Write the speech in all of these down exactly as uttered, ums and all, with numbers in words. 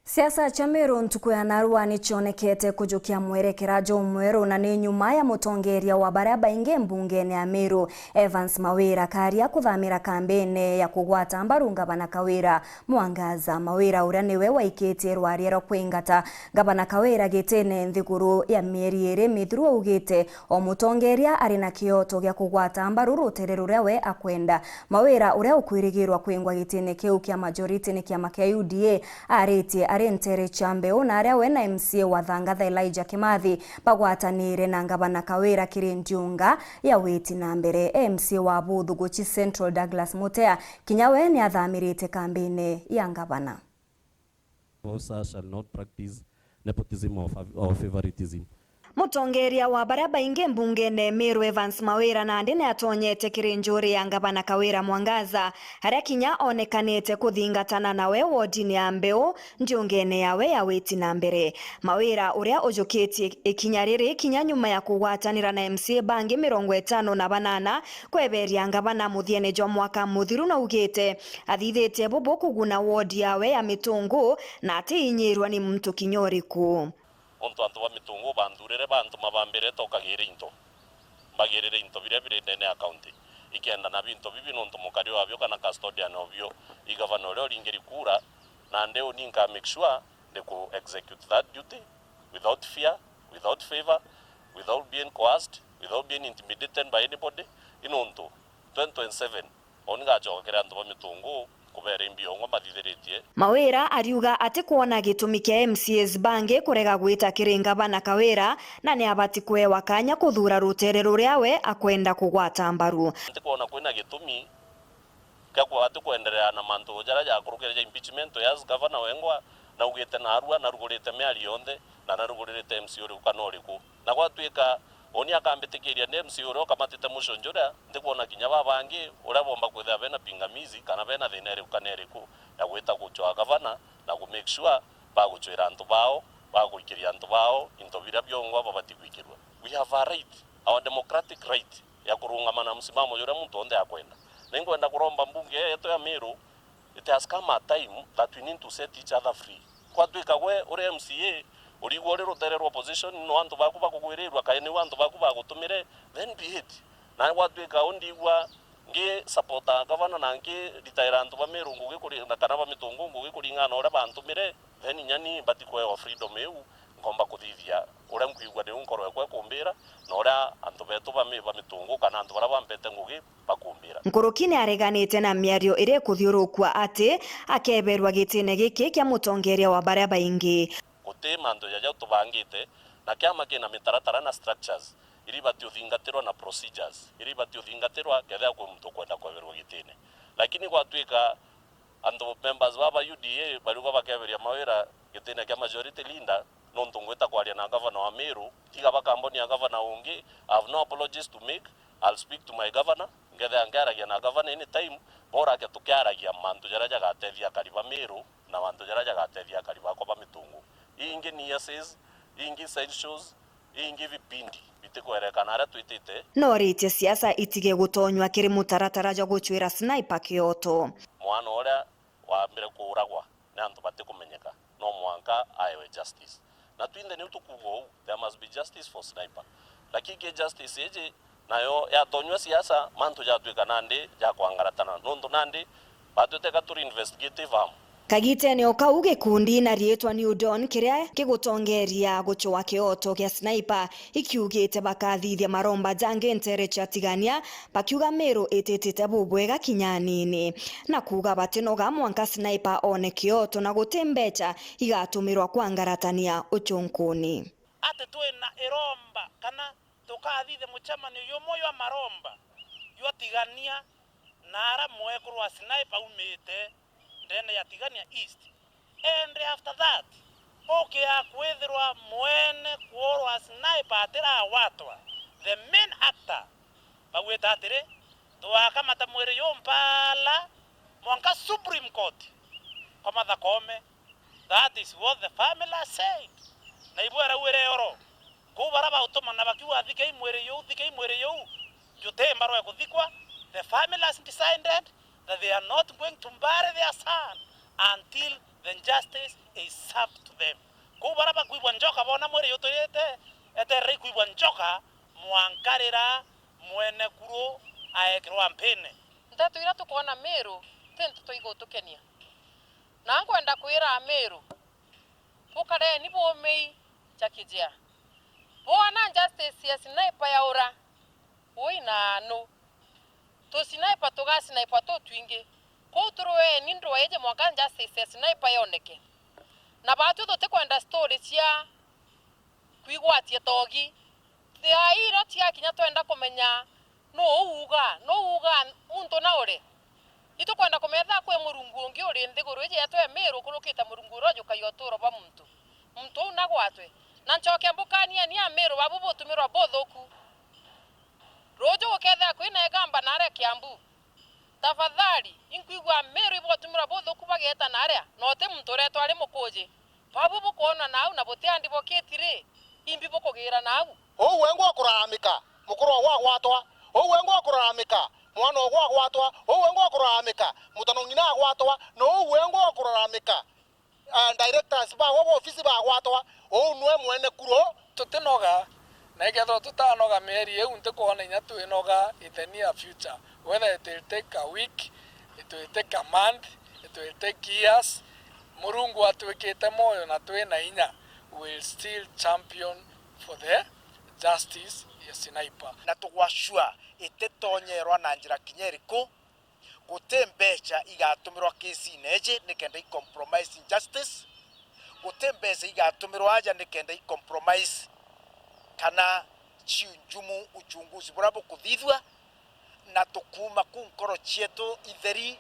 Siasa cia Meru ntuku ya narua ni cionekete kujukia mwerekera jumweru, na ni nyuma ya mutongeria wa baria baingi mbungene ya Meru, Evans Mawira Karia, kuthamira kambene ya kugwata mbaru ngavana Kawira Mwangaza. Mawira, uria niwe waikitie rwaria rwa kwingata ngavana Kawira gitine nthiguru ya mieri iri mithiru, augite o mutongeria ari na kioto gia kugwata mbaru rutere ruria we akwenda. Mawira, uria ukwirigirwa kwingwa gitine kiu kia majority ni kiama kia U D A, aritie ari ntere cia mbeu na aria we na M C A wa Thangatha Elijah Kimathi bagwatanire na ngavana Kawira kiri ndiunga ya witi na mbere. M C A wa Buthuguchi Central Douglas Mutea kinya we ni athamirite kambine ya ngavana. Officer shall not practice nepotism or fav-, or favoritism. Mutongeria wa baria baingi mbungene Meru Evans Mawira nandi ni atonyete kiri njuri ya ngavana Kawira Mwangaza, aria kinya onekanite kuthingatana nawe wodini ya mbeu ndiungene yawe ya witi na mbere. Mawira, uria ujukitie ikinya riri kinya nyuma ya kugwatanira na M C A bangi mirongo itano na banana kweberia ngavana muthiene jwa mwaka muthiru, naugite athithitie bubu kuguna wodi yawe ya Mitungu na atiinyirwa ni muntu kinya uriku. Untu antu ba Mitungu banthurire, bantuma bambire tokagire into, mbagirire into biria biri ndene ya county, ikenda na bintu bibi nuntu mukari wabio kana custodian obio i gavana uria uringiri kura, nandi uni nka make sure ndi ku execute that duty without fear, without favor, without being coerced, without being intimidated by anybody. I nuntu twenty twenty-seven o ni ngacoka kiri antu ba Mitungu kubeera imbi yongwa mathithiritie. Mawira ariuga atikwona gitumi kia M C As bangi kurega gwita kiri ngavana Kawira, na ni abati kwewa kanya kuthuura rutere ruria we akwenda kugwata mbaru. Ntikwona kwina gitumi kia kwa atikwenderea na mantu jaria jakurukire ja impeachment, as gavana wengwa naugite narua, narugurite miario yonthe, na narugurite M C A uriku kana uriku. Na gwatuika uni akambitikiria ndi M C A uria ukamatite mucunjuria, ndikwona kinya babangi uria bomba kwithira bena pingamizi kana bena thina iriku kana iriku ya gwita gucwaa gavana na ku make sure bagucwira antu bao, baguikiria antu bao into biria biongwa babati gwikirua. We have a right, our democratic right ya kurungama na msimamo juria muntu onthe akwenda. Na inkwenda kuromba mbunge yetu ya Meru, it has come a time that we need to set each other free. Kwatwika gwe uri M C A, urigwa uri rutere rwa opposition, no antu baku bakugwirirwa, kae niu antu baku bagutumire, then be it. Na gwatwika undigwa ngi supporta gavana na ngi ritaira antu ba Meru ngugi kuri-, na kana ba Mitungu ngugi kuringana na uria bantumire, then inya ni mbati kwewa freedom iu, nkomba kuthithia uria nkwigua niu nkoro yakwa ikumbira, na uria antu betu ba mi-, ba Mitungu kana antu baria bampete ngugi bakumbira. Nkuruki ni areganite na miario iria ikuthiurukua ati akeberwa gitine giki kia mutongeria wa baria baingi. Guti mantu jaja tubangite, na kiama kina mitaratara na structures iria ibati uthingatirwa na procedures iria ibati uthingatirwa kethira kwi muntu ukwenda kweberwa gitine. Lakini gwatwika antu, members baba U D A bariuga bakeberia Mawira gitine kia majority leader, nontu ngwita kwaria na gavana wa Meru, tiga ba kamboni ya gavana ungi. I have no apologies to make. I'll speak to my governor, ngethia nkiaragia na gavana anytime, borake tukiaragia mantu jaria jagatethia akari ba Meru na mantu jaria jagatethia akari bakwa ba Mitungu. Ingi ni essays, ingi sideshows, ingi vipindi bitikwerekana aria twitite. Noritie siasa itige gutonywa kiri mutaratara jwa gucwira Sniper kioto. Mwana uria waambire kuuragwa ni antu batikumenyeka, no mwanka aewe justice. Na twinthe niu tukuuga uu, there must be justice for Sniper. Lakini ki justice iji nayo yatonywa siasa, mantu jatwika nandi ja kwangaratana, nontu nandi batwite ka turi investigative arm. Kagitene o kau, gikundi na riitwa New Dawn, kiria kigutongeria gucwa kioto kia Sniper, ikiugite bakathithia maromba jangi ntere cia Tigania, bakiuga Meru ititite bubwega kinya anini, na kuuga batinoga mwanka Sniper one kioto na guti mbecha igatumirwa kwangaratania ucunkuni. Ati twina iromba kana tukathithia mucemanio jumwe jwa maromba jwa Tigania na ara mwekuru wa Sniper aumite ndene ya Tigania East. And after that, ukia kwithirwa mwene kuurwa Sniper atirawatwa, the main actor, bagwita atiri, twakamata mwiri ju mpala mwanka Supreme Court kwa Martha Koome. That is what the family said. Na ibu arauire oro. Kuu bara bautumana bakiuga, "Thikei mwiri juu, thikei mwiri juu." Juti mbarwe kuthikwa. The family has decided that they are not going to bury their son until The justice is served to them. Kou bara bakwigua njoka boona mwiri juturite, etererei kwigua njoka mwanka rira mwene kuru aekirwa mpini. Nteto iria tukwona Miru ti nteto igutukenia. Na nkwenda kwira Amiru, bukareni buumei ja kijea. Bwona justice ya sniper yaura, ui na nu. Tusniper tugasniper tutwingi. Kou turueni ndua iji mwanka justice ya sniper yoneke. Na baatwi tutikwenda story cia kwigwatia togi. Thaa ii irio ciakinya twenda kumenya nuu uuga, nuu uuga muntu na ure. Itukwenda kumenya kwi Murungu ungi uri nthiguru iji yetu ya Miru ukurukite Murungu uria ujukagia uturo bwa muntu. Muntu uu nagwatwe. Na ncoke mbukanieni Amiru babu butumirwa buthuku. Ruuju gukethira kwina igamba naria Kiambu. Tafadhali, inkwigua Miru ibotumirwa buthuku bageeta naria, na uti muntu uretwa ari mukuji. Babu bukwonwa nau na buti andi bokiti ri, imbi bukugira nau? Uu wengwa ukuraramika, mukuru wagu agwatwa. Uu wengwa ukuraramika, mwana wagu agwatwa. Uu wengwa ukuraramika, mutano ng'ina agwatwa. Na uu wengwa ukuraramika, ah, directors bawe ba ofisi bagwatwa, uu nwe mwene kuru. Tutinoga, na ikethirwa tutanoga mieri iu, ntikwona inya twinoga in the near future. Whether it will take a week, it will take a month, it will take years, Murungu atwikite moyo na twina inya, we will still champion for the justice ya Sniper. Na tugwacua ititonyerwa na njira kinya iriku. Guti mbeca igatumirwa kesi-ine iji nikenda i compromise justice. Guti mbeca igatumirwa aja nikenda i compromise kana ciu njumu uchunguzi buria bukuthithua, na tukuuma kuu nkoro cietu itheri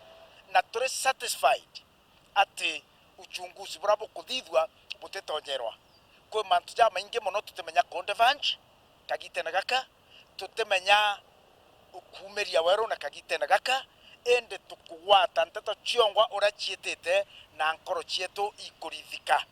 na turi satisfied ati uchunguzi buria bukuthithua butitonyeerwa. Kwi mantu jamaingi mono tutimenya kundevanje kagitene gaka, tutimenya ukuumiria weru na kagitene gaka, indi tukugwata nteto ciongwa uria ciitite na nkoro cietu ikurithika.